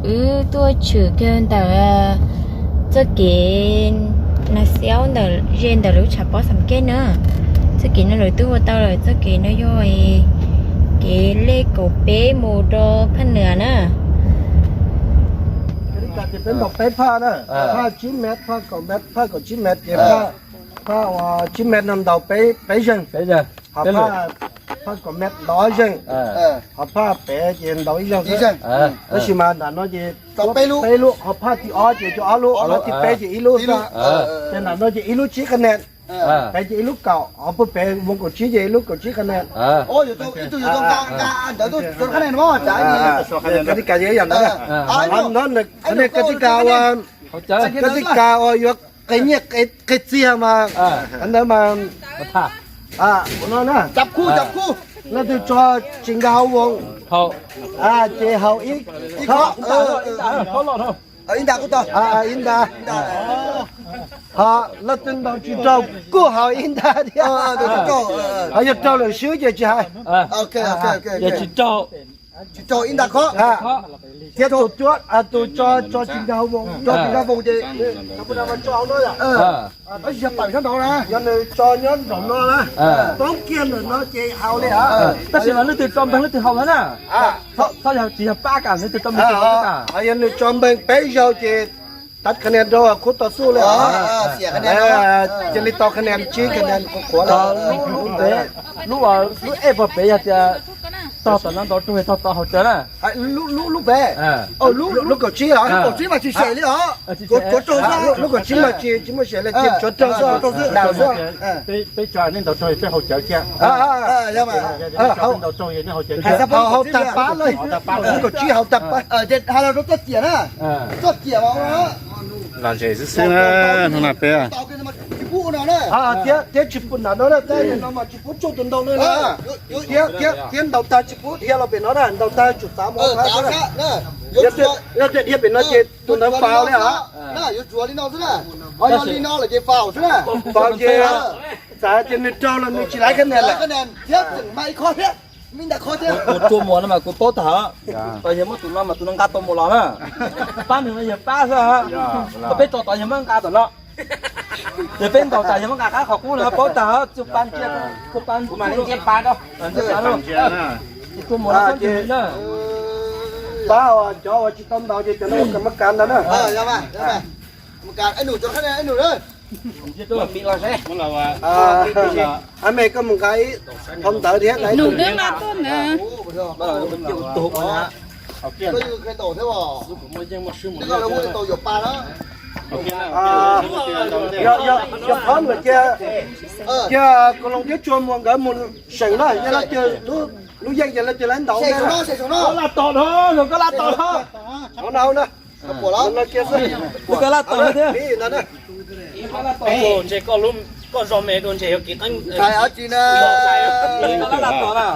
Wb tuaj tshwm kiag ntawm txoj kev nas xiaub ntawm ze ntawm lub tshav pob xam kej na. Txoj kev no lawv twb ua tau lawm, txoj kev no yog kev lej kaum peb mus rau phaj niam na. Peb ntaus peb phaj na, phaj tsib mev, phaj kaum mev, phaj kaum tsib mev ces phaj, phaj uas tsib mev no ntaus peb zeeg, ho phaj, phaj kaum mev ntaus ob zeeg, ho phaj pem ces ntaus ib zeeg xwb. Tab sis mas nram no ces peb lub, ho phaj thib ob ces cov ob lub, phaj thib peb ces ib lub xwb. Ces nram no ces ib lub tsib qhab nen, pem ces ib lub kaum, ho puag pem voo kaum tsib ces ib lub kaum tsib qhab nen. Koj tij kas yog yam ntawd, koj tij kas ua, koj tij kas ua yuav qe nyiaj qe txiag mas, ntawd mas, no na, leej twg tso tsis nkag hauv voo ces haus ib khob, ib nta, ho leej twg ntaus tsis raug kuj haus ib nta thiab. Ho yog raug lawm swb ces tsis hais. Tsis raug, tsis raug ib nta khob. Thiab tus cuab, tus tso, tso tsis nkag hauv voo, tso tsis nkag voo ces, tso hauv no, tab sis yog pam sab nraud na, yog nws tso nyob nraum no na, poob kiag ntawm no ces haus li. Tab sis mas leej twg tso npeeg leej twg haus na. Txhob yog tsis yog pab kam leej twg tso npeeg tsis haus. Yog nws tso npeeg peb zaug ces tav qhab nia rau khub tau xub li. Cia li tau qhab nia tsib qhab nia qhuav qhuav lawm. Lub, lub, lub ej puag pem yog tias tog tom no ntaus raug tog tau haus tsawv na. Lub pem, lub kaum tsib os. Kaum tsib mas tsis sem li os. Lub kaum tsib mas tsis, tsis muaj sem li, tshuav raug xwb, daus xwb. Peb tso nej ntaus raug peb haus cawv thiab. Ntaus raug nej haus cawv thiab. Haus tag pab lawm, lub kaum tsib haus tag pab. Los zem xwb xwb na, hnub no peb thiab tsis pub nram no na, tab no mas tsis pub tsuj tus ntaus li na. Thiab ntaus tag tsis pub dhia los pem no na, ntaus tag tsum txav mus. Yog dhia pem no ces tus ntawd faus li os. Ho yog li no lawm ces faus xwb na. Faus ces txav ces nws raug los nws tsis laib qhab nia lawm. Kuv tsuj mus no mas kuv paub tag, yog muab tus no mas tus no nqa tau mus los na. Pab nws no yog pab xwb, peb tso tod yog muab nqa tom no. Yog peb ntaus tas yog muab nqa qab qhov qub no paub tag, tsuj pa cia, tsuj pa, tsuj pa. Pab cov uas tsis tau ntaus ces cov no ua kam muab kav ntawd na. Ab me, koj mus nqa ib thau ntawv thiab. Yog qhov ntawd cia, cia Kos Loos thiab Tsua Muas nkawd mus seem na, yog lawv tias lub yeej ces lawv tias lawv ntaus. Koj laj tom no, koj laj tom no. Koj laj tom thiab. Ntshe koj lub, koj zog me dua ntshe yog kev qeeb. Koj laj tom na.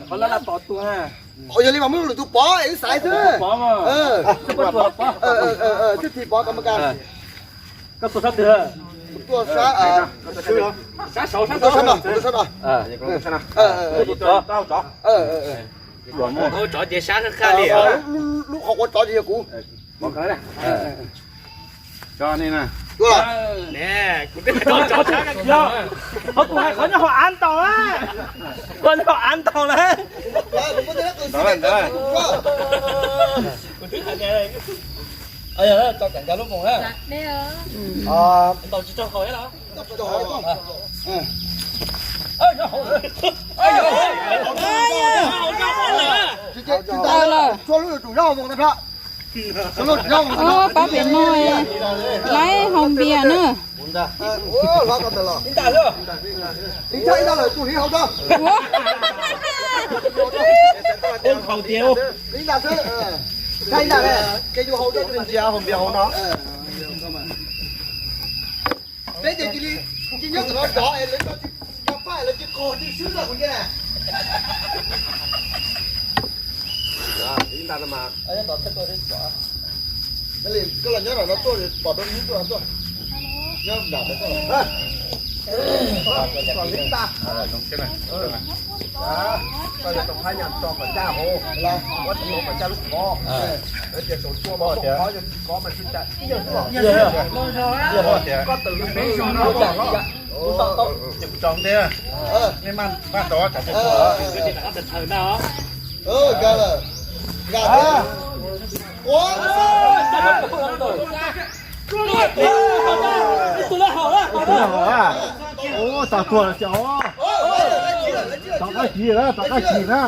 Koj laj tom tus na. Ua yog li mas muab lwm tus pov es wb xaiv xwb. Pov mas. Twb thim pov kom mus kas. Koj tuaj sab twg? Tuaj sab, sab saud, sab saud no, tuaj sab no. Tsov ces sab khaj li. Lub qhov quav tsov ces yog kuv. Ho kuv hais qhov nyob hauv av ntaus na. Koj nyob hauv av ntaus na. Tso kam nkag lub moos na. Ntaus tsis raug haus thiab los? Tsuab lub yuav tsum zaub hauv voos tag plab. Pab pem no, laib haus npias na. Ib nta lawm, tus hliv haus tso. Ib nta xwb, ib nta, ces yus haus tso tus ntsia haus npias hauv no. Peb ces cia li, cia nyob tom no zov es lawv tsis nco paj lawv cia qog twb swb lawm kuv ntsia na. Koj los nyob tom no tuaj pom rau nub tuaj tuaj. Nyob nram no tuaj. Ua, tau tuag lawm cov. Tom qab kis lawm, tom qab kis na.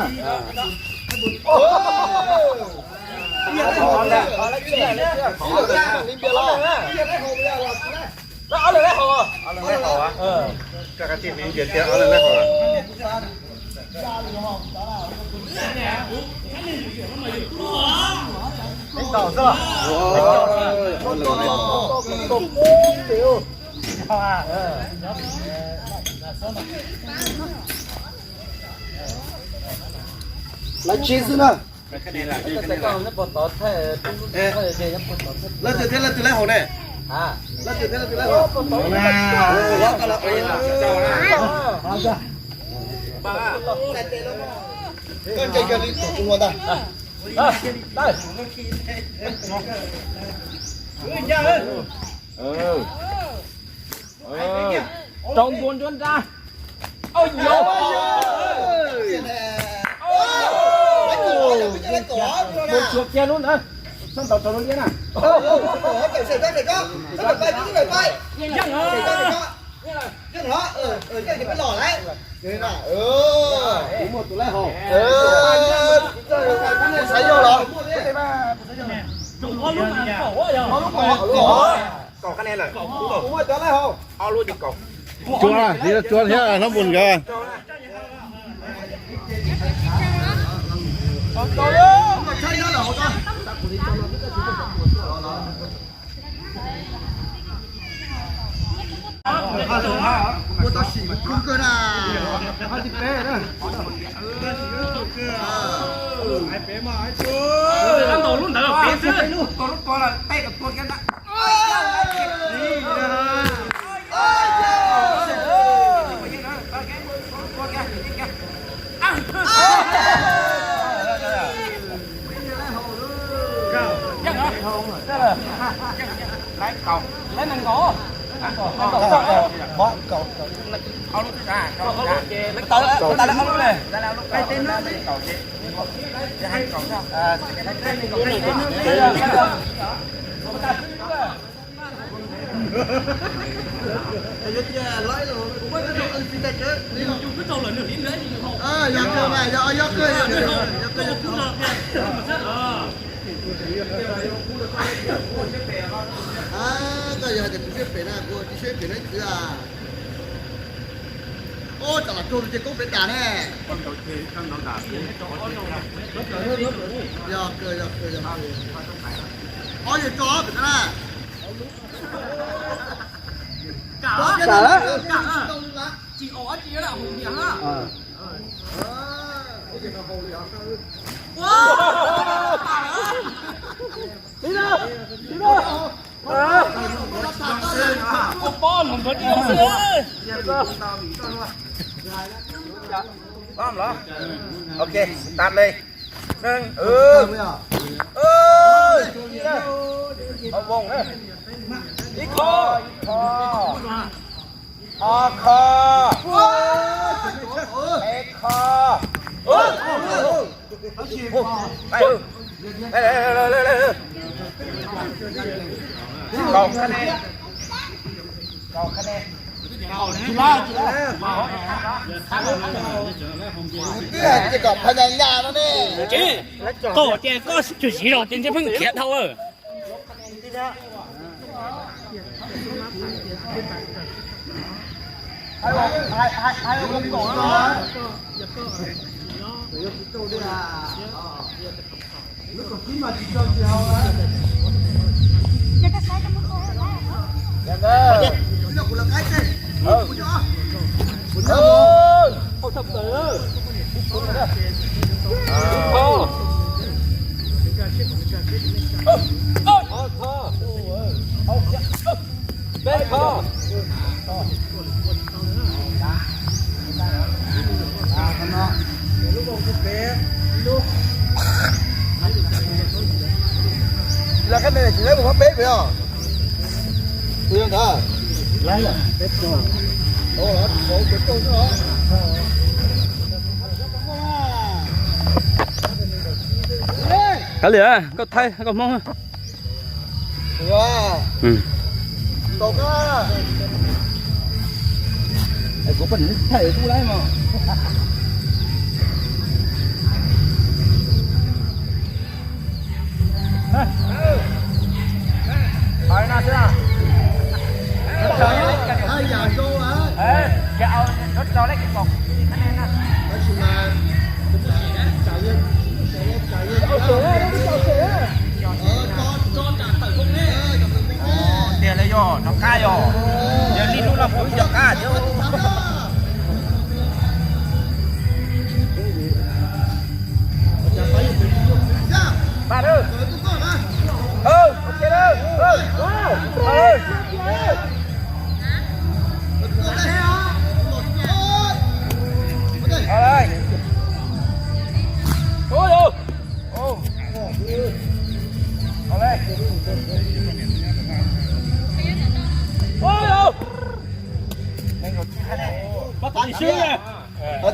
Lawv tsis xwb na. Leej twg thiab leej twg lawv hauv ne? Leej twg thiab leej twg lawv hauv? Koj ntse kawg li tus kuv ua ntag. Rau ntua nruab nrab. Mus tsuav kiag lub ntawd, txhob ntaus rau lub liab na. Kuv muaj tus lab hau. Xav yog los? Kuv muaj tus lab hau. Tsuav, tsuav thiab hnub mus nkawd. Lub ntawd peb xwb. Yog kawg mas, yog, yog kawg, yog kawg, yog kawg. Koj yog hais tias kuv siab phem na, kuv tsis siab phem na kwv a. Ub, tsam los raug tus ces koob pem dam ne. Yog kawg, yog kawg, yog kawg. Ob yawg tso pem no na. Pom los? Ok, start li. Neeg, ib kho, ib kho, ob kho, peb kho. Kaum kha ne, kaum kha ne. Twb hais tias kom phas nyas nyas no ne. Koj tias koj tsuas siv zog ces ntshe pheej khiav dhau. Peb kho. Khab ne tsis laib mus peb pem os. Kuv yog ntawd. Kav liam, koj thaij koj Hmoob. Tiag li yog rov qab yog, yog li hnub no kuv rov qab thiab.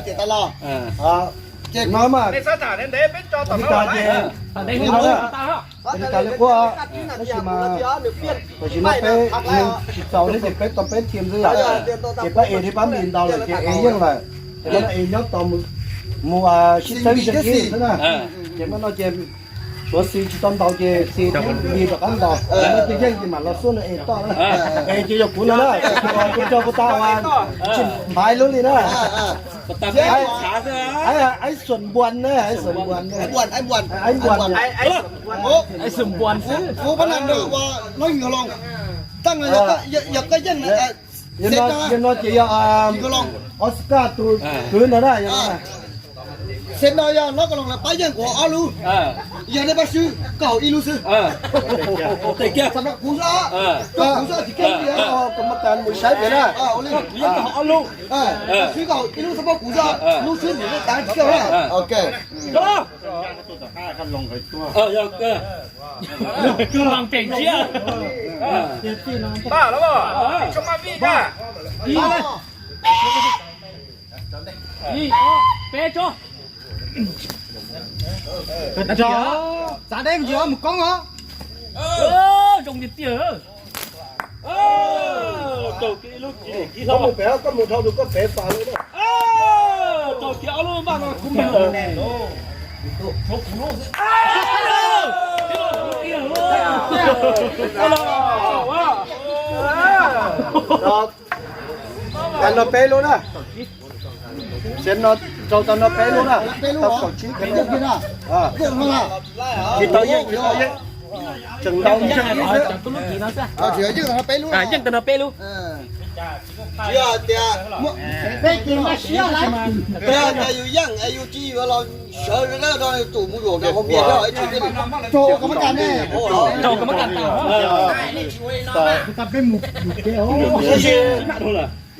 Tias tas los. Ces no mas, nej xav tham ntev ntev peb tso tom no ces, no na, ces li cas li qhuab, tab sis mas tam sim no peb neeg tsis txaus thiab ces peb tau peb thiaj xwb yom. Ces pab es thiab pab npis ntau lawm ces es yeej lawm. Ces no es nyob tos mus sib txeeb ntseeg ib xwb na. Ces no ces suav xis tsis tau ntaus ces xis thiab npis rov qab ntaus. No ces yeej ces mam los xub no es toj na. Es ces yog kuv no na, kuv tso kuv tas uas tsis npaiv lub li na. Aib Xuam Npuas na, Aib Xuam Npuas na. Aib Npuas. Kuv pab nam ntawd ua lub nyuag loos, tag no yog koj yeej. Yog no ces yog Oscar tus kwv ntawd na. Xeem no yog lub ko loos lawv pab yeej kuv ob lub. Yog nej pab swb koj haus ib lub xwb. Kuv xwb, kuv xwb tsis keeb li, kom mas tas mus saib pem na. Swb koj haus ib lub xwb, pab kuv xwb, lub xwb mus lub tas tsis keeb na. Ok. Peb tso. Txav deb mus koob os. Zoo tiag tiag. Raug kiag ib lub kiag, koj mus dhau tus koj pem pas li na. Raug kiag ob lub npaj no kuv mag lawm. Tau no peb lub na. Xeem no raug tau no peb lub na. Tau kaum tsib kiag na. Tsis tau yeej, tsis tau yeej. Tseem ntau ntseeg xwb. Yeej tau no peb lub. Tsis yog tias, tsis yog tias yus yeej es yus tsis yuav los sawv rau yus tus mus yuam rau hauv npias.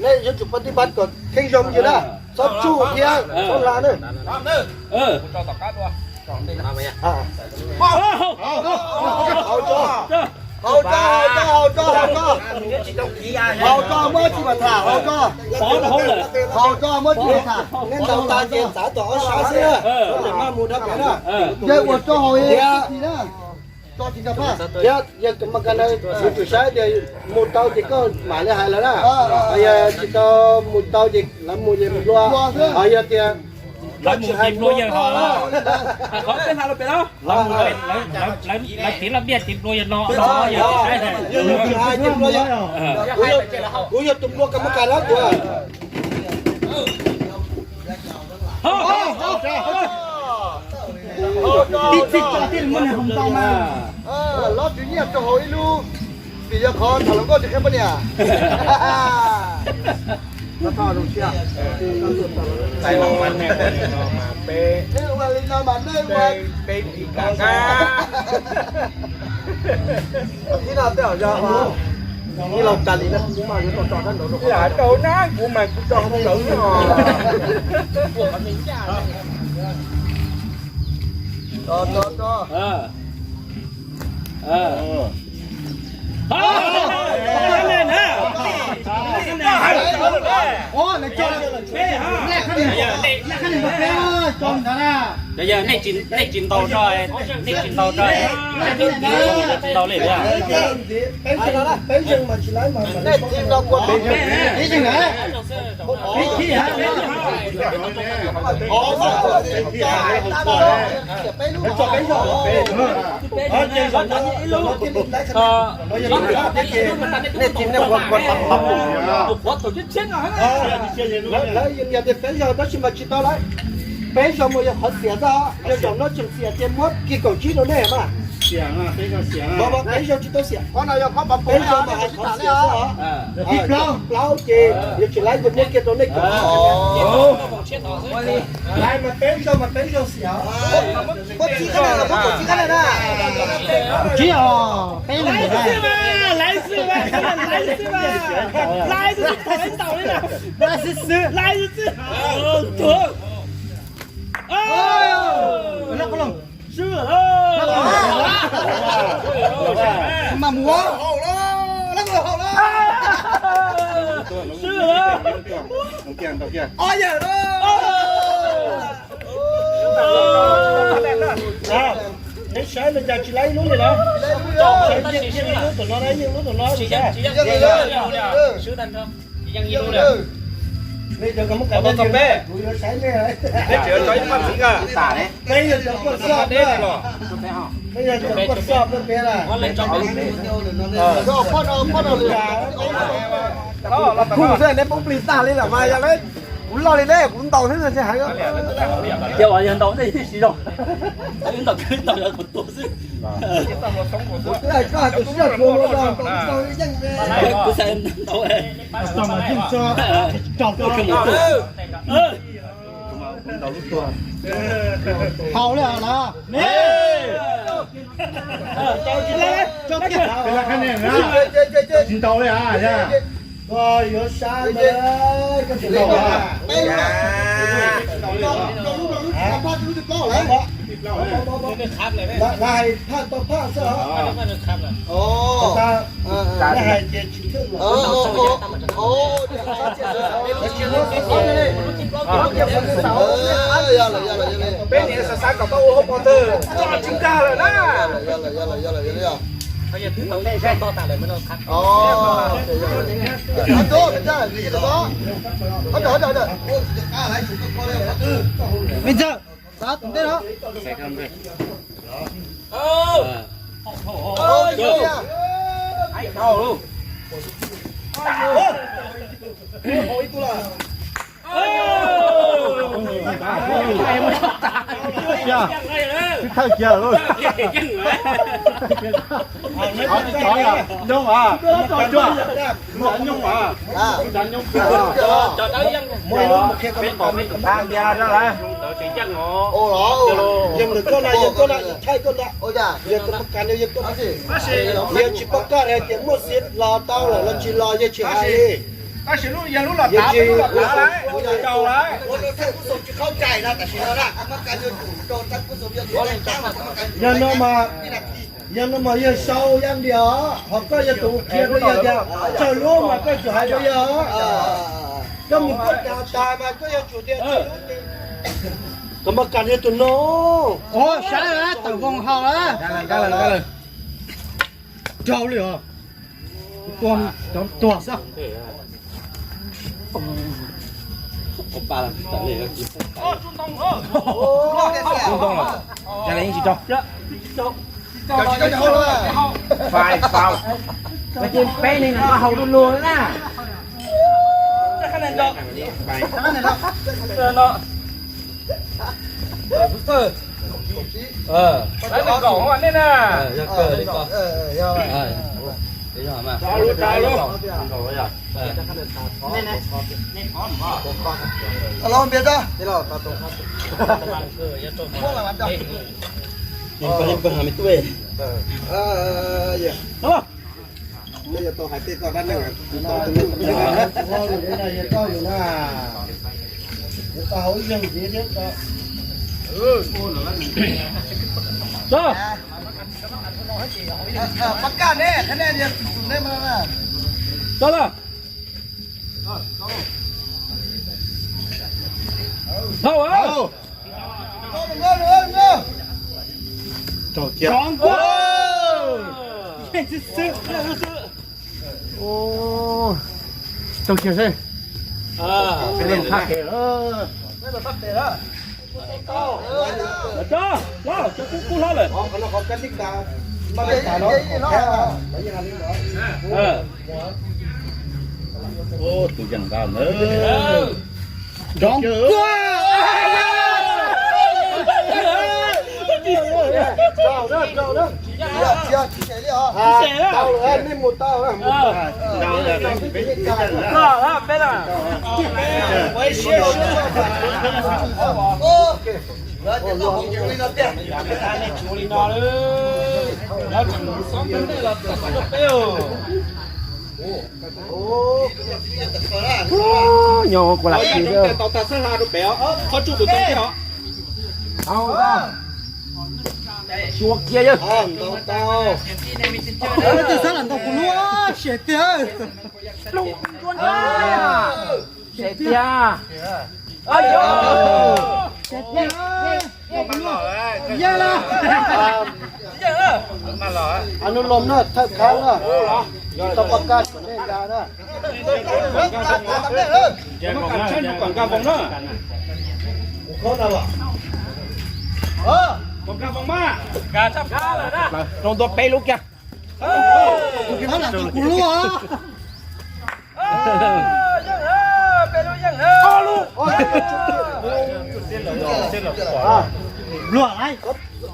Nej yuav tsum pab tib pab kom kheej zoo yus na, txhob tsuj thiab txhob hla na. Haus tso, haus tso, haus tso, haus tso, haus tso. Haus tso muab tsis mam tham, haus tso. Haus tso muab tsis mam tham, nej ntaus tas ces txav tom ob sab xwb, maj mus dhau pem na. Yog ua tso haus thiab. Thiab yog tus mas kas na, yuav tsum saib tias mus tau ces koj mam li hais lawv na. Yog tsis tau mus tau ces lawv mus ces mus dua. Ho yog tias lawv tsis hais mus, lawv tiv laj diaj tiv nplua yog no, yog tsis hais tiv nplua yog, kuv yog tus nplua kas mas kas na kuv. Tib txij tso tij muaj neeg hoo ntau mas. Lob Tswv Nyiaj rau hauv ib lub, vim yog qhov tham hluas nkauj tsis qhia poj niam. Nej ua li no mas nej ua. Ib no tej zaum yog ib los tas li na, kuv mas yuav tau tso sab nraud rau. Lam rau na, kuv mas kuv tso hauv ntawd no. Tso, tso, tso. Yog nej tsis ntaus rau, nej tsis ntaus rau, nej tsis ntaus li. Nej tsis, nej ua ua tau. Lawv yeej yog tias peb zaug tab sis mas tsis tau lawm. Peb zaug mas yog qhov xiam xwb, yog zaum no tseem xiam ces muab kiag kaum tsib rau nej mas. Peb zaug tsis tau xiam. Peb zaug mas hais qhov xiam xwb os. Plaub ces yog tsis laib ces muab kiag rau nej kaum tsib. Hais mas peb zaug mas peb zaug xiam. Tsib os, peb zaug. Neb saib no cas tsis laib ib lub li na. Yeej ib lub tom no na, yeej ib lub tom no. Nej cov koj muab qab, kuv yuav saib nej. Peb tseem tau ib pab txiv na. Peb yog cov koj xoj, peb yog cov koj xoj peb peb na. Kuv xwb neb poob plig tag li lawm mas yog kuv loj li neb kuv ntaus xwb tsis hais. Ces uas yog ntaus nej tsis zoo, ntaus ntaus yog kuv tua xwb. Kuv xav ntaus. Haus li na. Tsis ntaus li a. Koj yuav sab, koj tsis ntaus a. Lawv hais phaj tau phaj xwb. Lawv hais ces tsis thwj los. Peb niam xav xav kom tau ua hauv paus twg tsis nkag lawm na. Me ntxawg, xav tus ntej no. Thawj kiag lauj. Nyob a, nyob a. Peb pom peb tus tag ntiag rau lawm. Yeej lwm koj na, yeej koj na, ib thaij koj na. Yeej tus mas kas no yeej koj na. Yeej tsis paub koj hais tias muaj xiv los tau lawm los tsis los yeej tsis hais li. Yeej tsis, yog no mas, yog no mas yawg sau yam ntiag, ho koj yog tus qhia rau yawg tias tsawg lub mas koj tsum hais rau yawg. Koj mus koj dag tas mas koj yog tsum tias tsawg lub. Koj mas kas yog tus no. Ua saib tawm voos haus lawm. Raug li os. Tuag xwb. Fais faus. Peb neeg no koj haus du lug na. Lawv nkaum nej na. Tau lawm. Thau. Rau kiag. Rau kiag seb. Los, cov kub kub hlob lawm. Tus yeej nqa ntawd. Rov kiag. Tsis tseg li os. Tau lawm, nej mus tau. Peb na. Ua ib siab siab. Tsuas li no, lawv tseem xob ntawm nej los txog rau peb os. Nyob kuv lam tsis tau tag xab hla rau pem os, qhov tsuj tus tau thiab os. Tsuas kiag yawg. Tag xab lam ntau kuv lub siab tiag. Siab tiag. Yeej na, thawj khab na, tsis tau poj kab tsuas nej nqa na. Rau ntua peb lub kiag. Kuv lub.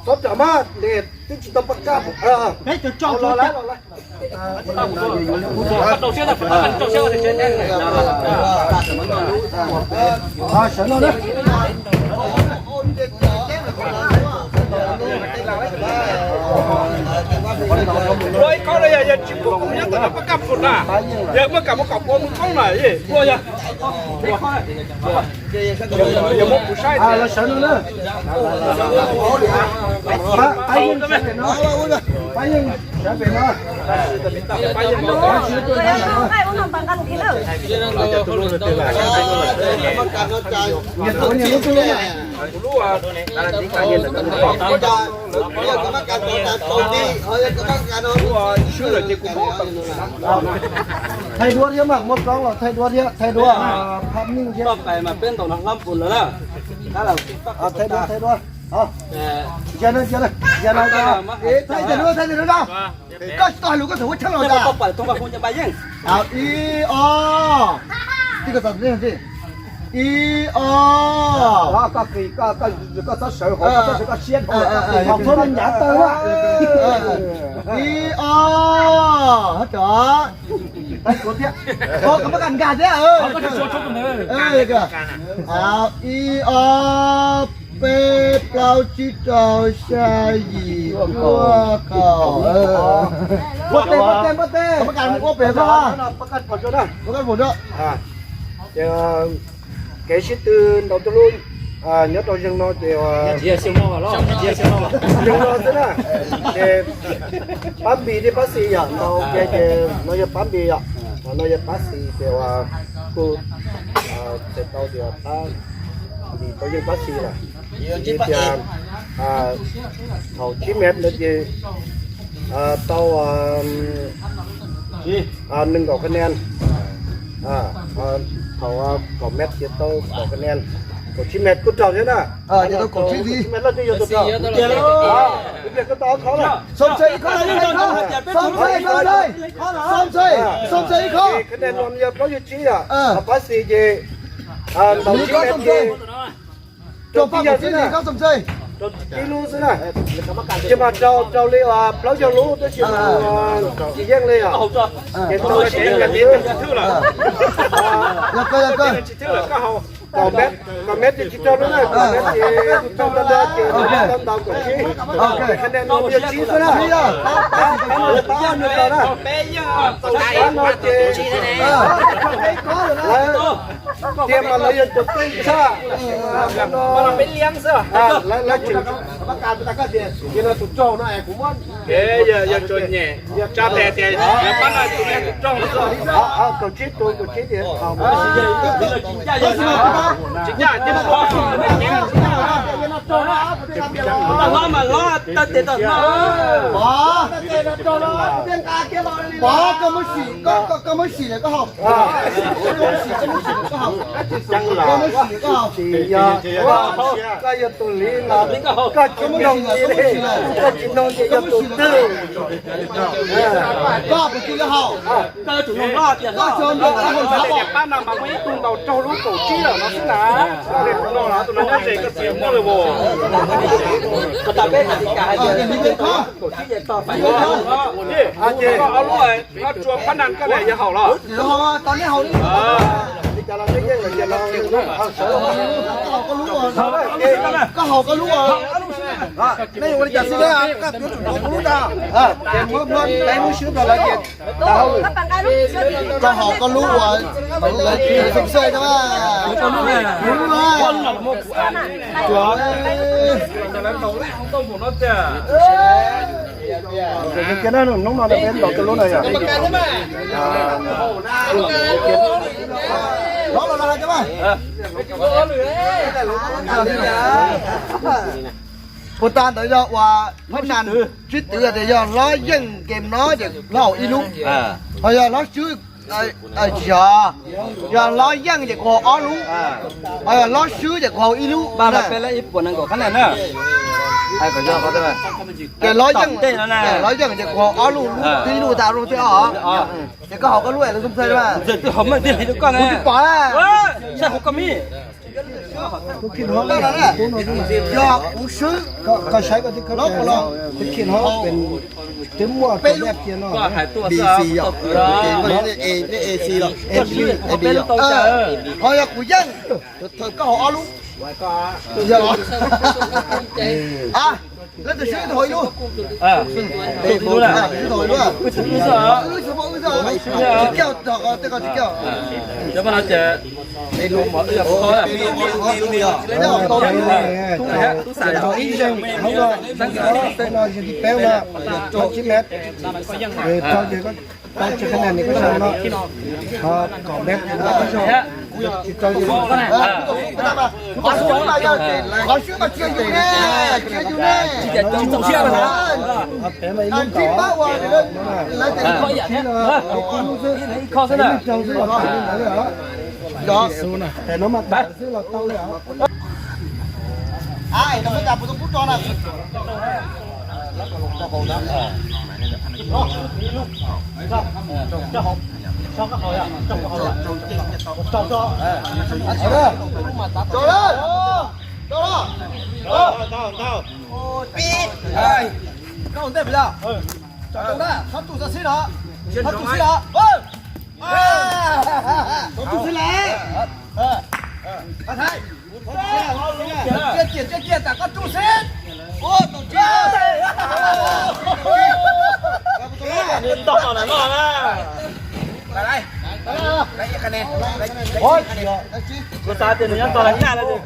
Txhob tsam mas, twb tsis tau poj kab. Sawv no na. Ua ib qho no yog yog tsis pom kuv nyob tom no poj kab pum na, yog muaj kam muaj kom ua mus koob na, ua yog. Yog muab kuv saib los sawv no na. Pab yeej sawv pem no, pab yeej sawv pem no. Nyias tus nyias lub xwb na. Thaij duab thiab mas, muab koob los thaij duab thiab, thaij duab phab meej thiab. Thaij duab, thaij duab. Thaij duab, thaij duab. Koj tsis tau hais lus koj txawm ua cheeb los cas? Ib ob. Ib ob. Koj txhob sawv hauv, koj txhob sawv koj siab dhau, hauv thuab me nyav taw na. Ib ob. Hab rov. Thaij kuv thiab. Koj muab koj nkag thiab. Ib ob, peb plaub tsib rau xya yim cuaj kaum. Npuaj teg, npuaj teg, npuaj teg. Kev sib tw ntaus tuj lub nyob rau zeeg no ces, zeeg no xwb na, ces pab npis thiab pab xis yom, ntaus ua ke ces no yog pab npis yom, no yog pab xis ces uas kuj tau tias pab npis tau yeej pab xis lawm. Vim tias thaum tsib mev ntawd ces tau nees nkaum ka nen, thaum kaum mev ces tau kaum ka nen, kaum tsib mev kuj raug thiab na. Kaum tsib mev lawm twb yuav tau raug. Ka nen no yog plaub caug tsib yom, pab xis ces ntaus tsib mev ces raug tib yam xwb na, raug tib lub xwb na. Ces mas raug, raug li plaub caug lub tab sis mas tsis yeej li os. Ces tau tsib mev xwb. Kaum mev, kaum mev ces tsis raug lub na, kaum mev ces raug ntau ntau ces tau ntaus kaum tsib. Ka nen no yog tsib xwb na. Pab no ces tiag mas lawv yog cov pej xeem no, lawv tseem Pab kas tus tag koj tias, yog no tus raug no es kuv muab, yog tsuas nyem, tsa tes tias yog pab no tus raug no. Kaum tsib tus, kaum tsib tias, tsis ncaj, tsis ncaj, tsis ncaj. Tag hlob mas hlob, tag tes tau hlob. Pov, koj muab sim, koj muab sim lawm koj haus. Koj muab sim, koj muab sim lawm koj haus. Koj muab sim lawm koj haus. Koj yog tus li los koj tsis nug li, koj tsis nug ces yog tus twg? Koj puas tsis li haus? Koj tsis nug li haus. Pab no mas muaj ib tug ntaus raug lub kaum tsib lawm no xwb na. Tus no nyob ze koj txiv muab li as. Kaum tsib ces tog fais. Koj ob lub, koj tsuas pab na koj niam yog haus los? Koj haus koj lub. Nej ua li cas xwb, koj yuav tsum haus koj lub ntag. Ces muab plab lub swb rau lawv ces tas hauj lwm. Koj haus koj lub uas lawv xoo xwb na. Hnub no peb ntaus koj lub no yom. Puas tas ntawd yog uas hlob Nas, tsib twv tias yog hlob Yeej ces no ces hlob haus ib lub, ho yog hlob Swb, tsis yog, yog hlob Yeej ces kuv haus ob lub, ho yog hlob Swb ces kuv haus ib lub. Ces hlob Yeej, hlob Yeej ces kuv haus ob lub, lub twb ib lub tas lub twb ob. Ces koj haus koj lub es lawv xoo xwb na. Kuv tsis pom na. Yog kuv swb, koj saib koj twb khawb, twb muaj peb lub, B C yom, ho yog kuv Yeej, koj haus ob lub. Yog los, leej twg swb tus haus ib lub. Tus swb tus haus ib lub. Wb xwb, wb xwb, tsis kiaj, tej ko tsis kiaj. Peb no, tsis qhov na, tsis qhov na, qhov swb mas tsis yog yus ne, tsis yog yus ne. Peb mas ib lub nkaus. Ib lub xwb, ib lub xwb los tau li ntawd li os. Tes no mas tau xwb los tau li os. Koj ua ntej puas yog? Tsom zoo na, txhob tu xwb xwb no. Txhob tu xwb os. Txhob tu xwb lawm. Cia cia cia cia tas koj tu xwb. Tus tsis. Kuv xav tias nws nyob tog lawv nyaj lawm.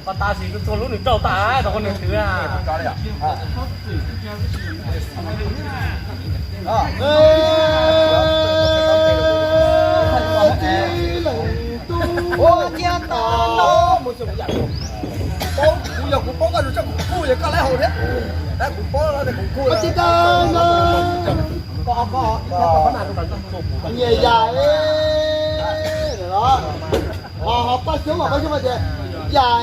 Pas tas sim txog lub nws rau tas, tau nws twv. Kuv yog kuv paub koj tus tsob kuv kuj yog koj lawv haus thiab. Kuv paub kuv kuj. Nyias yam, ho paj xyoob mas paj xyoob mas tias yam.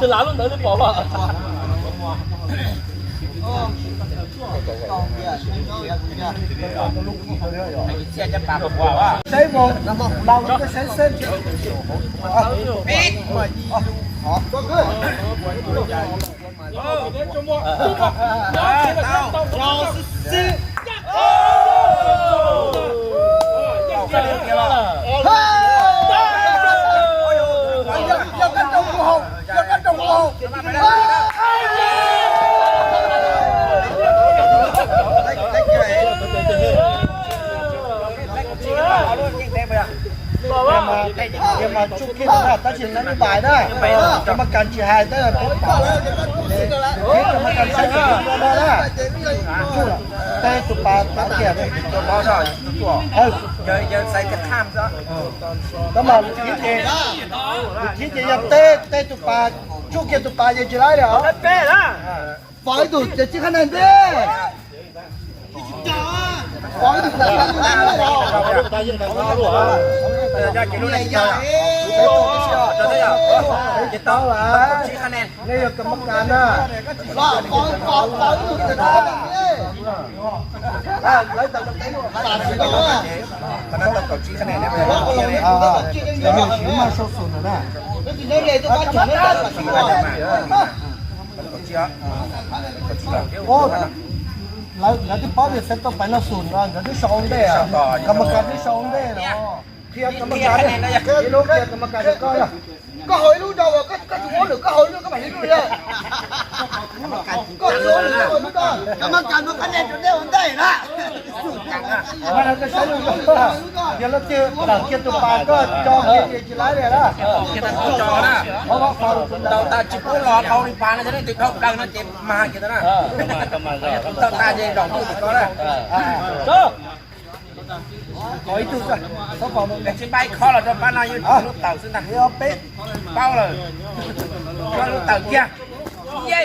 Lav lub ntawd twb pom. Tab sis nab li npais na, cov mas kas tsis hais tab, cov mas kas tsis hais no na, tej tus pas tau tiag. Tab mas lus thib ces, lus thib ces yog tej, tej tus pas tsuj kiag tus pas ces tsis laib li os. Fov ib tug ces tsis qhab nees ntej. Nej yog kas mas kas na. Siv maj sau xus ntawm na. Lawv twb paub tias xeeb tau pais no xus no nkawd twb sau ua ntej, kas mas kas twb sau ua ntej no. Qhia kas mas kas, ib lub qhia kas mas kas rau koj yog. Koj haus ib lub rau koj, koj tsis muab lwm, koj haus ib lub koj mam li lub yog. Koj tsis haus lwm, koj haus ib lub rau. Kas mas kas no qhab nees rau nej ua ntej na. Yog leej twg tawm kiag tus pas koj tso kiag ces tsis laib li na. Tau tas tsis pub los dhau li pas no, yog leej twg dhau plaws no ces mas kiag tau na. Tau tas ces zaum ntuj tim ko na. Tsis npaj ib qho los rau pab no, yeej tsis lub tawm xwb ntag. Paub lawm, lub tawm kiag. Ye.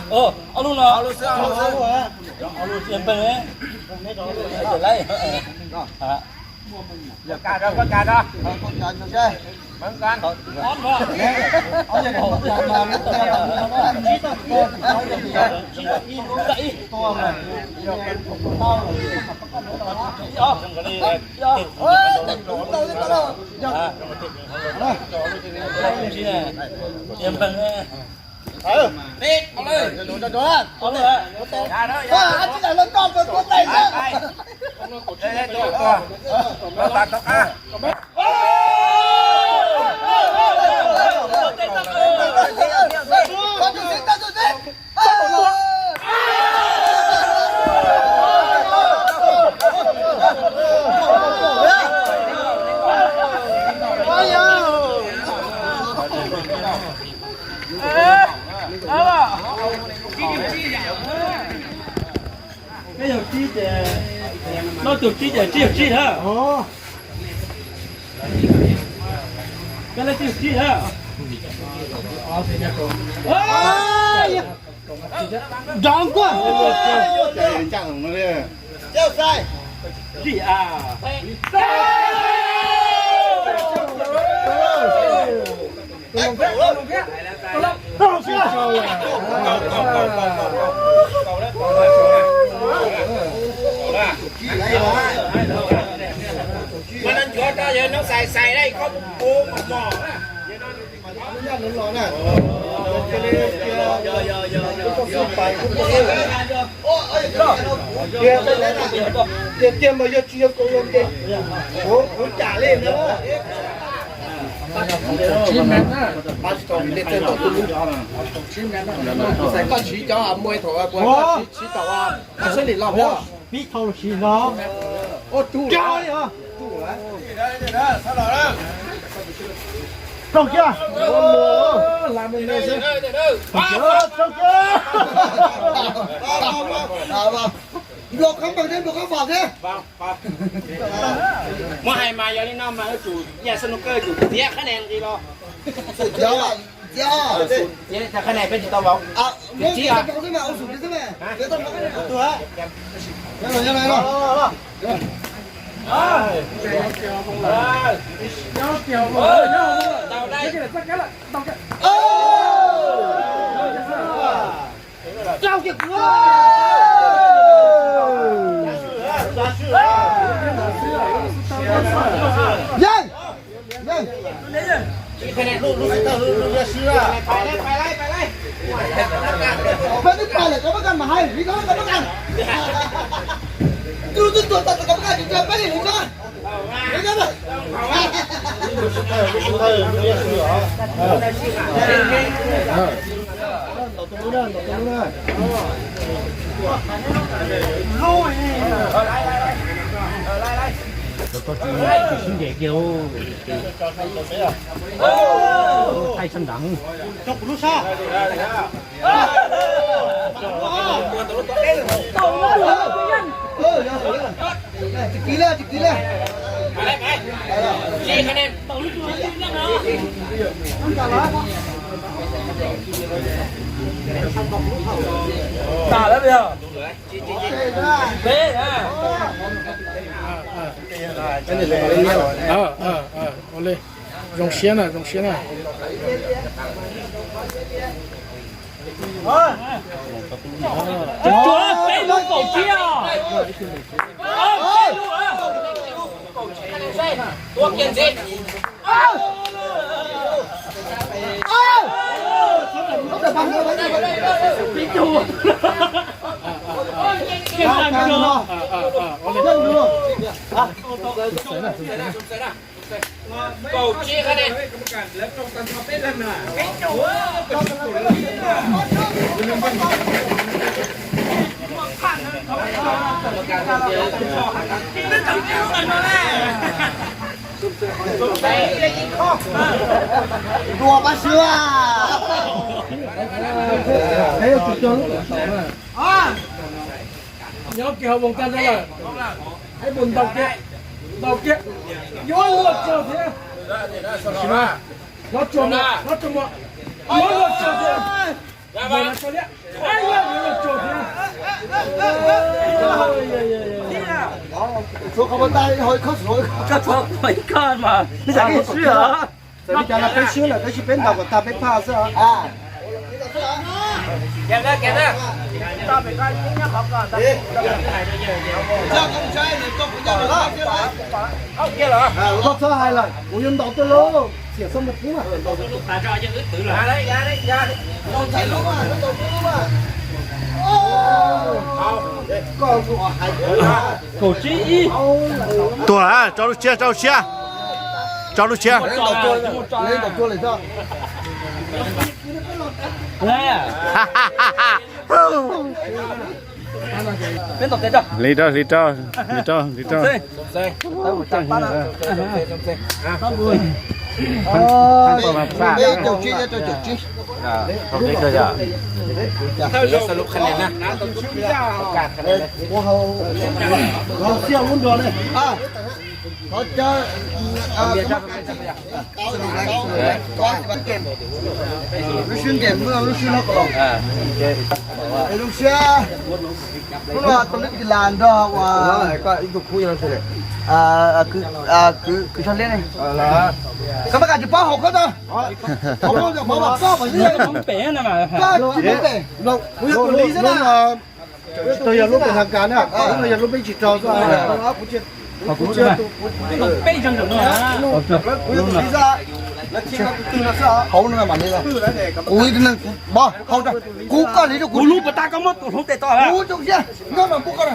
Ob lub no, ob lub xwb, ob lub xwb. Ob lub tsis npeeg. Koj kas rau, koj kas rau. Peb yog tsib ces, plaub tug tsib ces tsib yog tsib na. Peb lab tsib yog tsib na. Nrov nkuaj. Tsib a. Tiag tiag mas yog tsis yog kaus yog ces kuv kuv cam li ntawd. Koj siv cov muaj thaum kuv siv tau sab li los pib thau siv no. Ua tus li os. Rau kiag. Rau kiag. Nplua qab npawg thiab, nplua qab fam thiab. Muab hais mas yog li no mas yuav tsum yog snooker yuav tsum txiav qhab nen nqis los. Txiav, txiav. Txiav qhab nen peb tsis tau vauv. Muab txiav rau xwb mas, ua sum li xwb mas. Txiav tau rau qhab nen. Yeej, yeej. Peb twb pais lawm, koj muab kas mas hais li ko, koj muab kas. Twb twb tuag tas, koj muab kas tsis tag peb li ko. Thaij sab nrad. Ua li, zoo siab na, zoo siab na. Peb lub kaum tsib os. Peb lub, kaum tsib. Kaum tsib qhab nen. Dua pab xwb. Nyob kiag hauv voos tag nrho lawm. Ib puas ntaus kiag, ntaus kiag. Yuav luag tsaug thiab. Hlob tsuag muaj, hlob tsuag muaj. Yuav luag tsaug thiab. Mus no tso liab. Yuav luag tsaug thiab. Tshuav qhov muag tag, ho ib khob, tshuav ib khob mas, nej xav kev swb hev. Txawm li cas los peb swb lawm, tab sis peb ntaus kom tag peb phaj xwb os. Koj txhob hais lawm, kuv yuav ntaus tuaj lauj, xiam xab mus pub. Kaum tsib ib. Tuag, tso lub siab, tso lub siab. Tso lub siab. Hliv rau, hliv rau, hliv rau, hliv rau. Lub sib ntiam lub sib no, lub sib, lub no tus lib kis las nrog ua, kwv Txhob Liab ne. Koj mas kam tsis paub haum koj tag. Koj tsis paub pem. Tsis tau yog lub pem thaj kas na, lub no yog lub peb tsis tau xwb. Peb zeeg ntawm no. Hauv no mas kuv ib tug neeg, kuv koj hliv rau kuv lub puas tag koj muab tus hloov tes tod. Kuv zoo siab, nyob no pub koj na.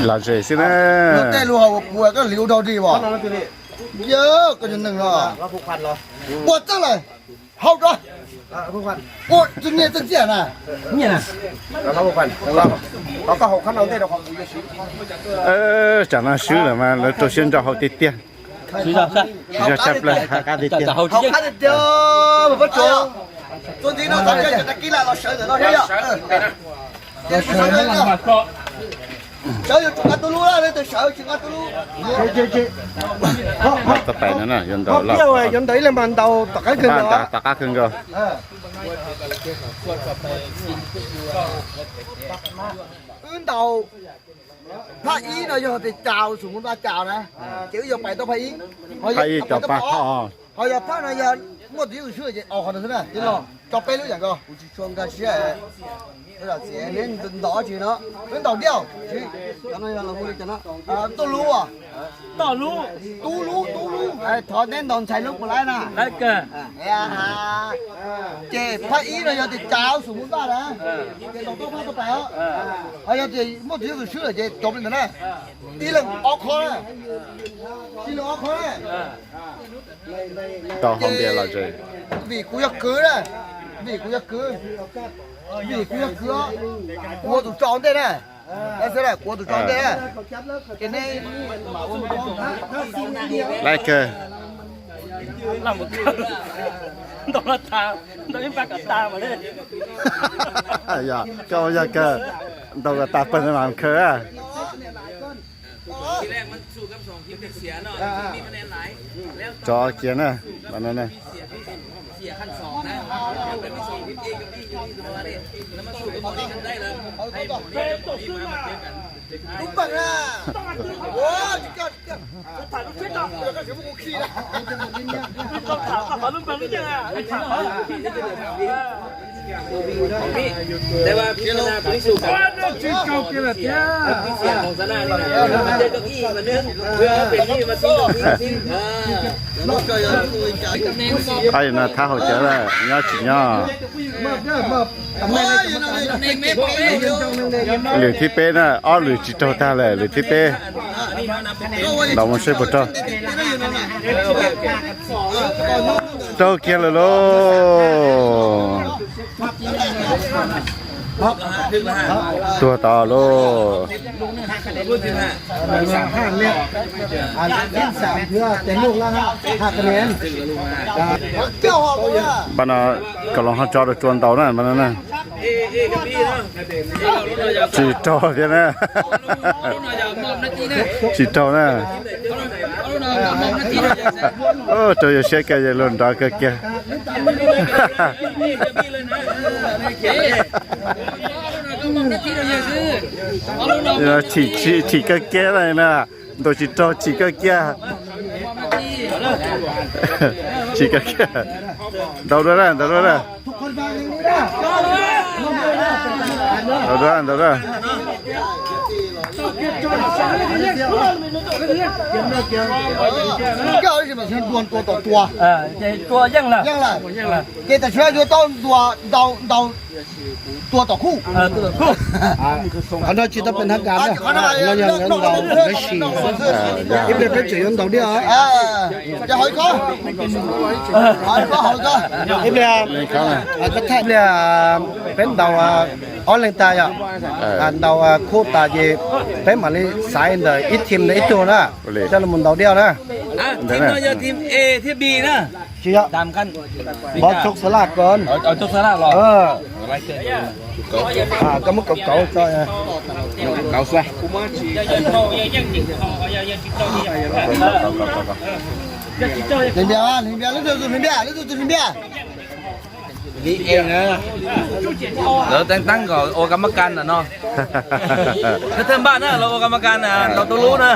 Los zem xwb na. Tej lub hauv puas koj hliv ua dog dig as. Yog koj cov neeg no. Puas txawj lawm. Hauj rau. Ua, tus nyiaj txeej txiaj na. Nyiaj na. Tsam no swb lawm mas lawv rau siab ntso haus tiag tiag. Swb zog tshaj plaws. Haus qab tiag tiag. Sawv yuav tsum nqa tus lub, leej twg sawv tsis nqa tus lub. Tab pais no yuav ntaus, yuav ntaus ib leeg mas ntaus tom qab kawg nkaus. Wb ntaus phab ib no yog tias cas xum mus ntaj cas na, ces wb yuav pais tau phab ib. Ho yog phab no yog muaj tus yub tus swb ces qhov no xwb na, tij laug, tso peb lub yam nkaus, kuv tsis tshua nkag siab. Neb ntaus tsis no, wb ntaus diaj, cov no yog los hu li cas no? Tub lub, tub lub, tub lub, thov neb ntaus ntxhais lub puas laib na. Ces phab ib no yog tias cas xum mus ntaj na, ces ntaus tau phab tau pais os. Ho yog tias muaj tus yub tus swb lawm ces cov li ntawd na, ib leeg ob qho na, ib leeg ob qho na. Tau hau npias los tsev. Vim kuv yog kwv na, vim kuv yog kwv, vim kuv yog kwv, kuv ua tus tso ntej na. Xwb kuv ua tus tso ntej na. Ces nej mam ua. Laj kawg. Ntaus, ntaus ib pab kom tag mas li. Yog koj ua yog kawg, ntaus kom tag pawg mas khaws. Tso kiag na, no na. Qhov no thab hauv cawv lawm, nyob tsis nyob. Lwm thib peb na, ob lwm tsis raug tag lawm, lwm thib peb. Ntaus mus seb puas raug. Raug kiag lawm lauj. Tuag tod lauj. Npaj no, kom los ho tso rau tsua ntaus na, npaj no na. Tsis raug thiab na. Tsis raug na. Raug yog siab kawg, yog luag nrov kawg kiag. Chim kawg kiag na, ntaus tsis raug chim kawg kiag. Chim kawg kiag. Ntaus dua na, ntaus dua na. Ntaus dua, ntaus dua. Ces tam sim no yuav tau ntaus, ntaus tua tom khuj. Qhov no tsis tau pes thab kas na, no yog nkawd ntaus nkawd sim. Ib pliag peb tseem yuav ntaus diaj. Ib pliag, ib pliag peb ntaus ob leeg tag yom, ntaus khuj tas ces peb mam li xaiv ntawm ib team ntawd ib tug na, coj los ntaus diaj na. Tsis yog, npov tsog xav laj ko, koj muab kauv kauv tso. Hliv npias, hliv npias, lwm tus tus hliv npias. Lawv teeb teeb kom ua kab mab kas no. Thawj thawj npaj na, los ua kab mab kas na, ntaus tus lub na.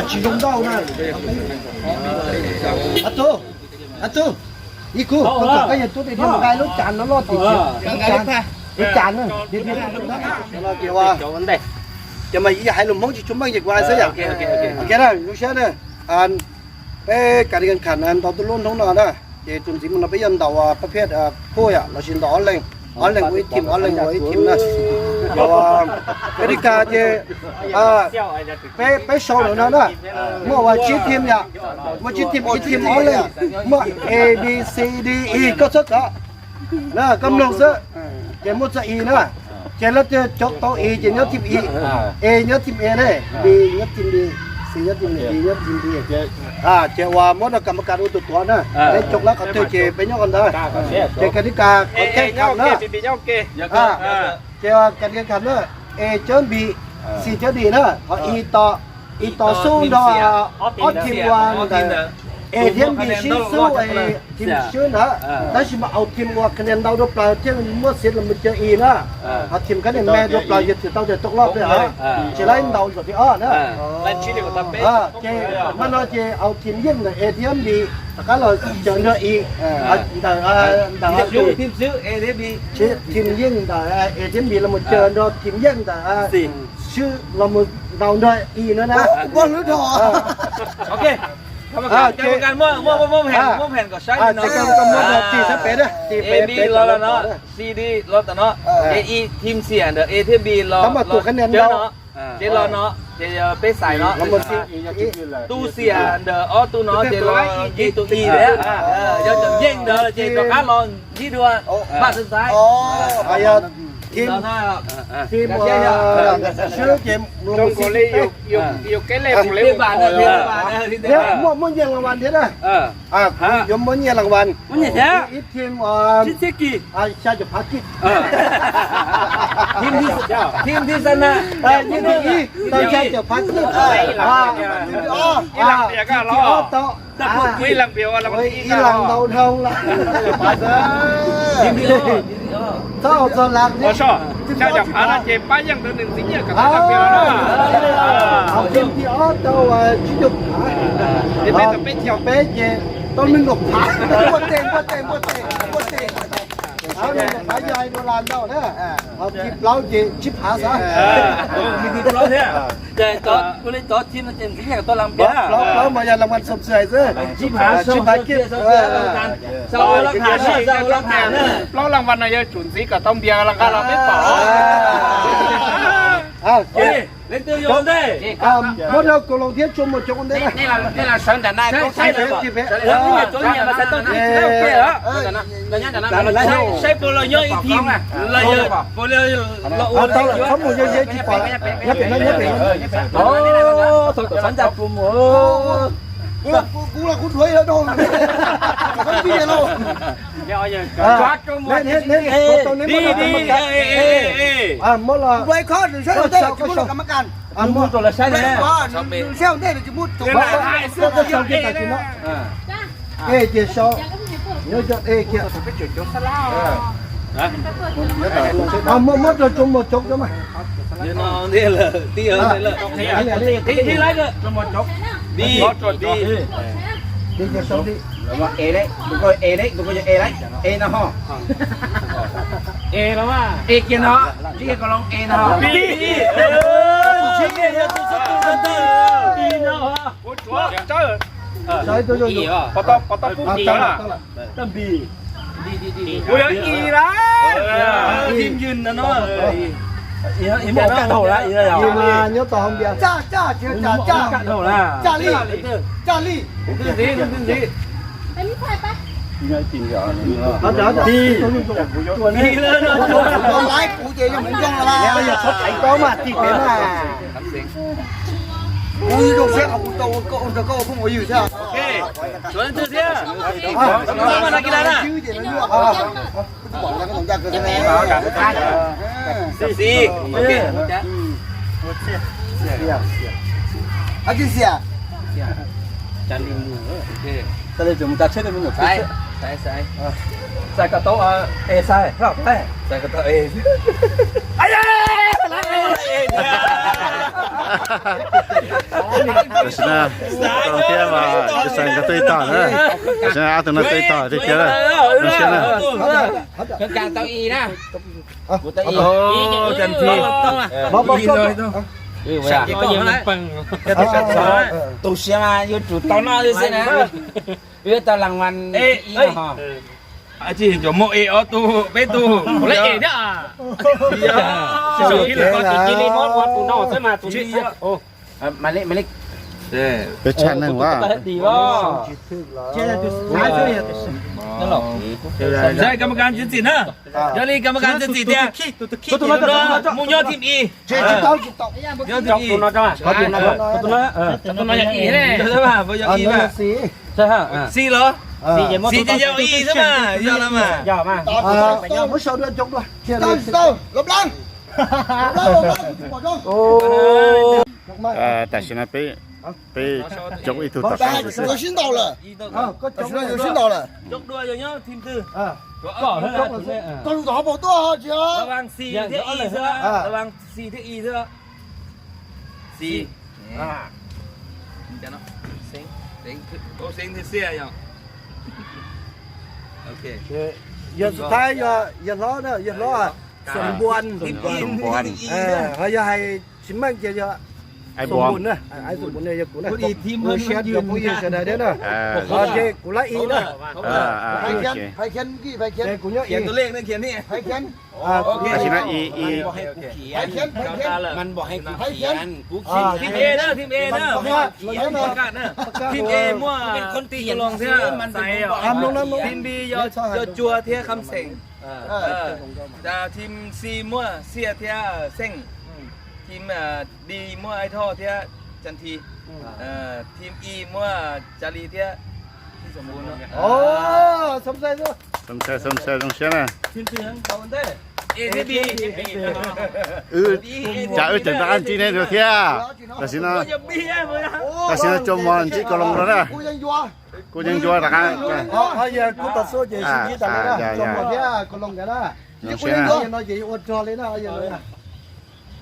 Tsis zoo ntau na. Ab tug, ab tug, ib khub, koj yog tub tes thiaj nqa lub cas no loj tim, lub cas na. Ces mas yog hais lus Hmoob tsis tshua meej ces kuv hais xwb yom. Ok na, zoo siab na. Peb kas li kas kham ntaus tuj lub hnub no na, ces tus ntxiv mus no peb yuav ntaus pab phiaj phuaj yom, lossis ntaus ob leeg, ob leeg ua ib team, ob leeg ua ib team na. Kab lis kas ces peb, peb sau lawm no na, muaj uas tsib thim yom, muaj tsib thim, ib thim ob leej, muaj A B C D E, koj txhob kov na, koj mloog xwb. Ces muaj txoj E na, ces leej twg cov tau E ces nyob thim E, A nyob thim A ne, B nyob thim B, C nyob thim B, nyob thim B. Ces uas muab rau kam ma kas ua tus tuav na, peb cov lab qhov twg ces peb nyob qhov ntawd. Ces kab lis kas qhov thib tham na, ces kab lis kas na, A cov B, C cov D na, qhov E to, E to xub nrog ob thim uas ntawm A thiab B sib xub, A thim swb ntawd, tab sis mas A thim uas ka niam ntau dua plaws thiaj muaj xiv los mus cov E na, A thim ka niam me dua plaws yog thim tau tias tau loj peb os, tsis laib ntau zaum thib ob na. Ces mas no ces A thim yeej ntawm A thiab B rov qab los caw nrog E, ntawm, ntawm thim yeej ntawm A thiab B los mus caw nrog thim yeej ntawm swb los mus ntaus nrog E no na. Muab rau tim sab pem na, tim pem, pem los no, C D los tom no, ces E thim xia ntawm A thiab B los, ces los no, ces peb xais no. Tus xia ntawm ob tug no ces los ntsib tus E thiab, yog cov yeej ntawd ces rov qab los ntsib dua, npaj xwb xaiv. Thim, thim swb ces los mus xwb. Muaj, muaj nyiaj las vas thiab na. Kuv yuav muab nyiaj las vas. Ib thim xya caum phav kij. Thim thib xya na, thim thib ib tau xya caum phav kij. Thim thib ob tau ib las ntau dhau lawm. Txhob txog las. Ces pab yeej ntawd nws ntxiv nyiaj kom tau thim thib ob tau tsib caug phav. Peb ces tau nees nkaum phav. Npuaj tes, npuaj tes, npuaj tes, npuaj tes. Phav yog hais dua las ntau na. Thim plaub ces tsib phav xwb. Ua li tod thim no ces ntxiv nyiaj kom tau las npias. Plaub mas yog las vas xom xwm xwb. Tsib phav, tsib phav kij. Plaub las vas no yog tsum ntxiv kom tau npias las nqa los peb pom. Muab rau Kaus Loos thiab Tsuas Muas Coob ua ntej. Saib puas los nyob ib thim, los yog puas los ua tsis pom. Nyob pem no, nyob pem no. Thaum tom xav ncaj puas mus. Kuv los kuv dhuav ib lawv rau. Muab los, muab rau lawv saib ne. Koj sau kiag tam sim no. E ces sau, nyob cov e kiag. Muab, muab rau Tsuas Muas Coob rau mas. Tus koj yog e lawm, tus koj yog e lawm, e no ho. E kiag no, ntsib kiag Kaus Loos e no ho. Kuv yog ib lawm. Ib mas nyob tom hauv npias. Ib lawm. Kuv zoo siab qhov kuv tau ua koj ua nrog koj ua phooj ua ywg thiab. Xib, xib. Xais kom tau, es xais, xais kom tau, es. Tam sim no tau thiab mas xais nkawd tuaj ib tog na. Tam sim no ob tug no tuaj ib tog tiag tiag. Zoo siab na. Tu siab mas yuav tsum tau noj xwb xwb na. Yuav tau las vas ib ho. Tsis cov muaj e ob tug peb tug. Lawv e thiab. Tus no xwb mas tus no. Peb tshaj neeg ua. Kamakav txiv txim na. Yog li kamakav txiv txim tias tus no mus nyob thim ib. Nyob thim ib. Yog ib ne. Xis los? Xis ces yog ib xwb mas, yog los mas. Tam sim no peb, peb coob ib tug tom qab xwb. Xis thiab ib xwb. Xis. Yog xub thawj yog, yog hlob na, yog hlob Xom Npuas. Ho yog hais tsis meej ces yog Xom Npuas na, Xom Npuas no yog kuv na. Siab cov phooj ywg sawv daws thiab na. Ces kuv lab ib na. Ces kuv nyob ib. Tam sim no ib, ib. Thim E na, thim E na. Thim E muaj Loos thiab Xais, thim B yog Cua thiab Kham Xeem, thim C muaj Xiaj thiab Xeej, thim D muaj Ai Thoj thiab Can Thi, thim E muaj Ca Li thiab Xom Npuas. Xom Xais, Xom Xais zoo siab na. Cas wb tseem tau ab ntsib neb dua thiab. Tam sim no, tam sim no Tsuas Muas ntsib Kaus Loos no na. Kuj yeej ncua rov qab.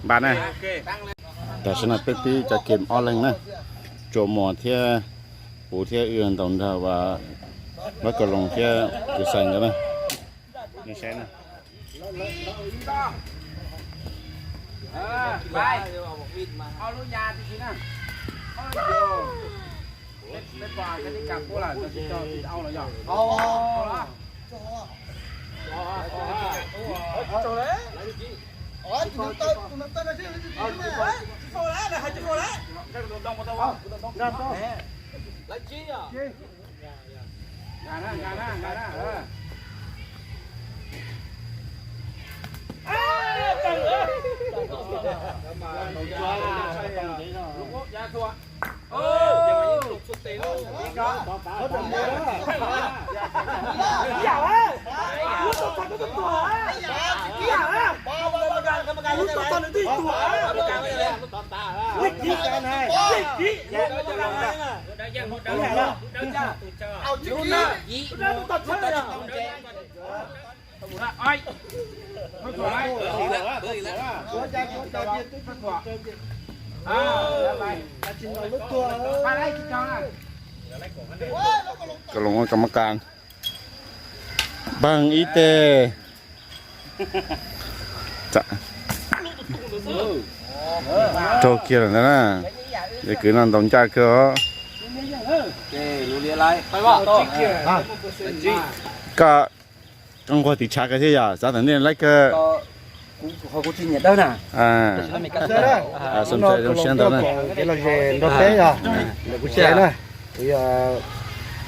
Npaj na. Tam sim no peb pib cov kem ob leeg na. Tsuas Muas thiab kuv thiab wb ntaus nrog Vaj Kaus Loos thiab Tsuas Xais nkawd na. Kaus Loos ua kam ma kas. Npaj ib teg. Raug kiag lawm ntag na. Yog kwv no ntaus ncaj kawg os. Koj, koj nquag tiv tshav kawg thiab yog xav thaum ntej laib kawg. Zoo siab ntawd na. Nrog peb yog, kuv tsis hais na, kuv yog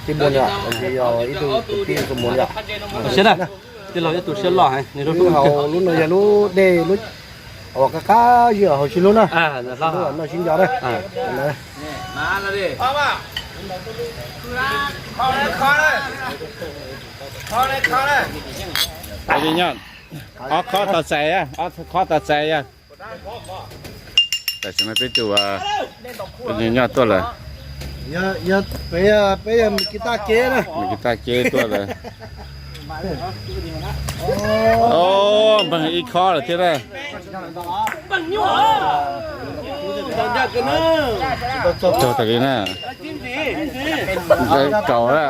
tij Npuas yom, yog ib tug kwv tij Npuas yom. Tij laug ib tug siab loj heev. Lub no yog lub dej, lub uas qab qab zig hauv sib hlub na, noj sib nco na. Ob khob tau txais, ob khob tau txais yog. Tam sim no peb tus nyob tuaj lawm. Peb yog Mis Kis Taj Keb na. Mis Kis Taj Keb tuaj lawm. Npaj ib khob lawm thiab na. Raug tas li na. Kaus na.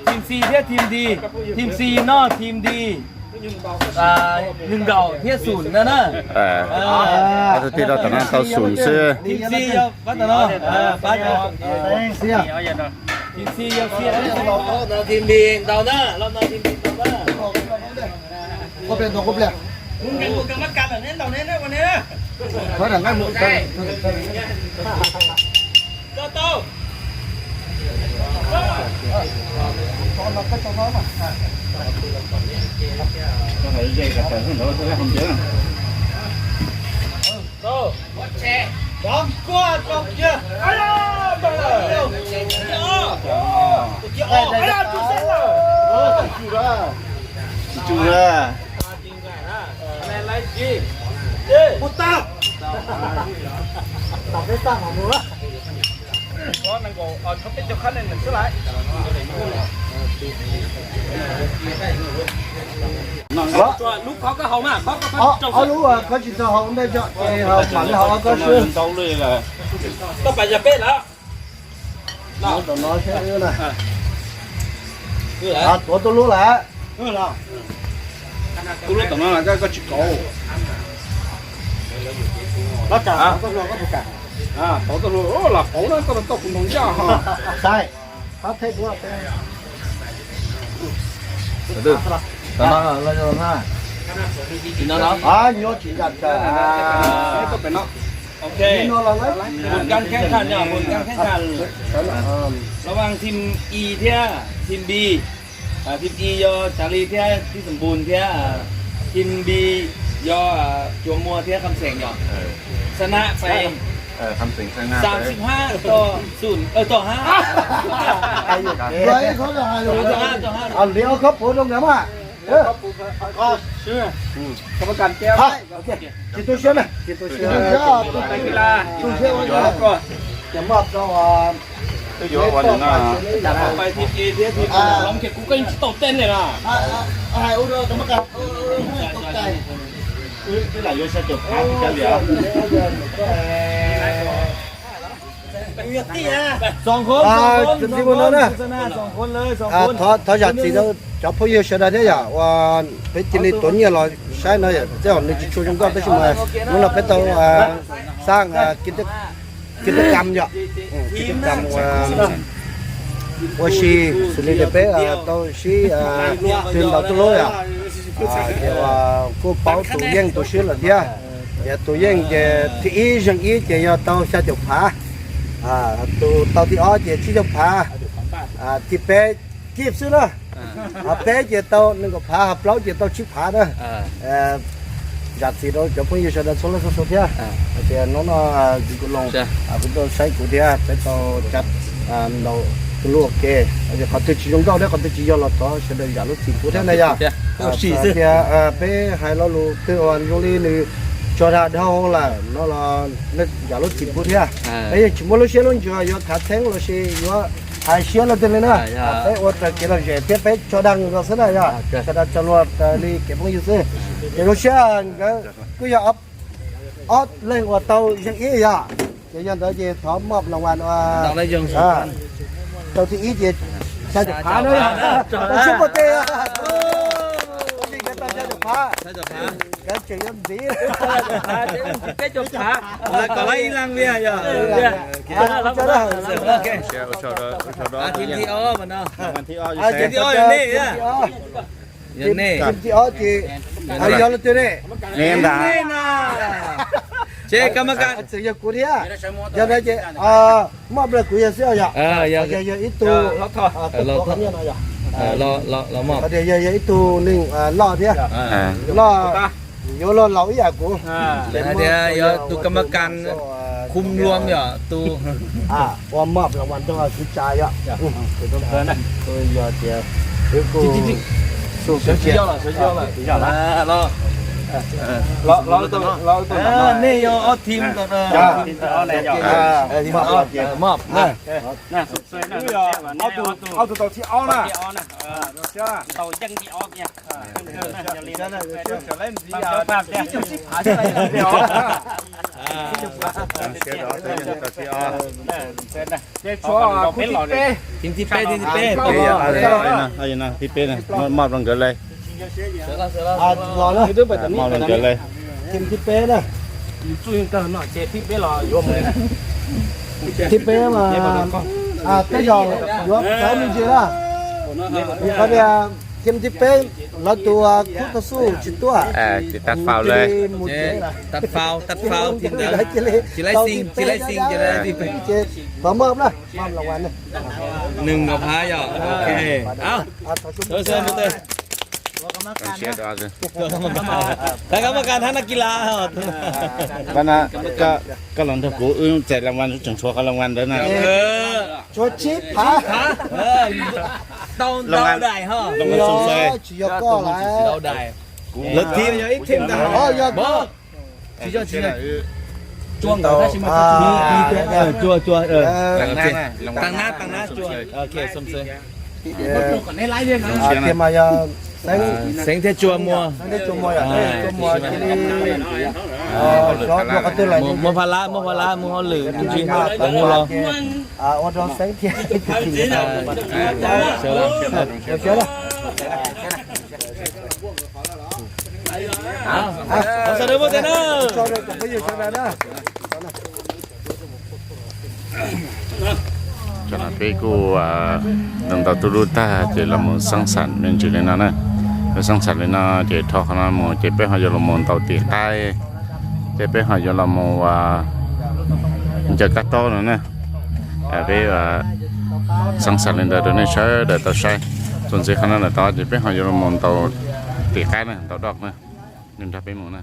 Thim C thiab thim D, thim C noj thim D, nees nkaum thiab xum na na. Ob tug tij laug tom no tau xum xwb. Thim C yog pab tom no, pab, thim C yog xiab, thim B ntaus na, los no thim B ntaus na. Koj ple ntaus koj ple. Thov nqaij mus. Ob lub koj tsis tau haus ntej tso, ces mam li haus ob koj xwb. Tuav tuaj lub lawm. Tub lub tom no koj tsis kauv. Tauv toj hlua lam pauv na, koj tau kuv ntaus ncaj ho. Nyuaj tsis yam tsawg. Buenas, buenas, buenas. Los vas thim i thiab thim bi. Thim i yog Tsav Li thiab Tib Xam Npus thiab, thim bi yog Cua Muas thiab Kham Xeem yom. Xa na pais xab xib hab to xum to hab. Li ob khob puav rau nkawd mas. Tsis tu siab na, tsis tu siab. Ces muaj rau Thov zam txim rau cov phooj ywg sawv daws thiab yom, uas peb cia li tuav nyiaj los saib no yom, tej zaum nws tsis tshua zoo nkauj tab sis mas hnub no peb tau xaj kib teb kam yom, kib teb kam ua si xws li tias peb tau sib twv ntaus tuj lub yom. Ces kuj paub tus yeej tus swb lawm thiab. Ces tus yeej ces thib ib zeeg ib ces yog tau xya caum phav, tus tau thib ob ces tsib caum phav, thib peb cib xwb na. Ho peb ces tau nees nkaum phav, ho plaub ces tau tsib phav na. Zam txim rau cov phooj ywg sawv daws txhua leej txhua tus thiab. Hais tias hnub no kuv los, kuv tuaj saib kuv thiab peb tau cab ntaus tuj lub ua ke. Qhov twg tsis zoo nkauj thiab qhov twg tsis yog los thov sawv daws zam lub txim pub thiab na yom. Tias peb hais lo lus twg uas zoo li nws tso dag dhau lawm no los nej zam lub txim pub thiab. Peb yeej tsis muaj lub siab lub ntsws yuav khav theeb los sis yuav hais siab leej twg li na. Peb ua raws kev lom zem thiab peb tso dag nkaus xwb na yom. Sawv daws tso luag raws li kev phooj ywg xwb. Ces zoo siab nkawd kuj yog ob leeg uas tau zeeg ib yom. Ces yog ntawd ces thov mob los vas tau thib ib ces xya caum phav na. Tau sub npua tes, nkawd tau xya caum phav, nkawd tseem yuav ntxiv. Thib ob ces yog leej twg ne? Ces kuv thiab, yog ntawd ces mob nplawg kuv yog xwb yom. Yog ib tug, qhov tias yog ib tug neeg loj thiab, loj, yuav luag laus ib yam kuv. Hais tias yog tus kam mas kas khum luam yom tus. Ua mob los vas rau kuv tsa yom. Yog tias wb kuj nej yog ob thim. Mob, ob tug tau thib ob na. Thim thib peb, thim thib peb, thib peb mob rau nkawd li. Mob rau nkawd li. Thim thib peb na. Thib peb mas tej zaum yuav txawv me ntsis na. Vim qhov tias Thiab thib peb, lawv tus khub tau xub tsis tuaj, ces tag faus lawm. Tsis laib xees, tsis laib xees ces thov maj na, maj los na. Nws nkaus phab yog, ok. Tab kab maj kas thab nab kis las. Koj los nrog kuv wb txais las vas, tseem tshuav qhov las vas ntawd na. Tshuav tsib phav. Tau ntau daim ho. Tsis yog koj lawm. Lawv thib yog ib thib ntag. Tsis yog, tsis yog. Cua ntau tab sis mas cua, cua, cua. Tag nab, tag nab cua. Ok, xom xwm. Thiab mas yog xeev thiab cua muag. Xeev thiab cua muag yog cua muag cia li. Muab pha lab, muab pha lab, muab hauj lwm me ntsis los ua rau xeev thiab. Cov no peb kuj ntaus tub lub tag ces los mus xeeb xam me ntsis li no na. Xeeb xam li no ces dhau qhov no mus ces peb ho yuav los mus ntaus tim qaib, ces peb ho yuav los mus ncaws kab taub no na. Peb xeeb xam li ntawd rau nej sawv daws tau saib. Txuas ntxiv qhov no lawm tod ces peb ho yuav los mus ntaus tim qaib na, ntaus doj na. Nws nrog peb mus na.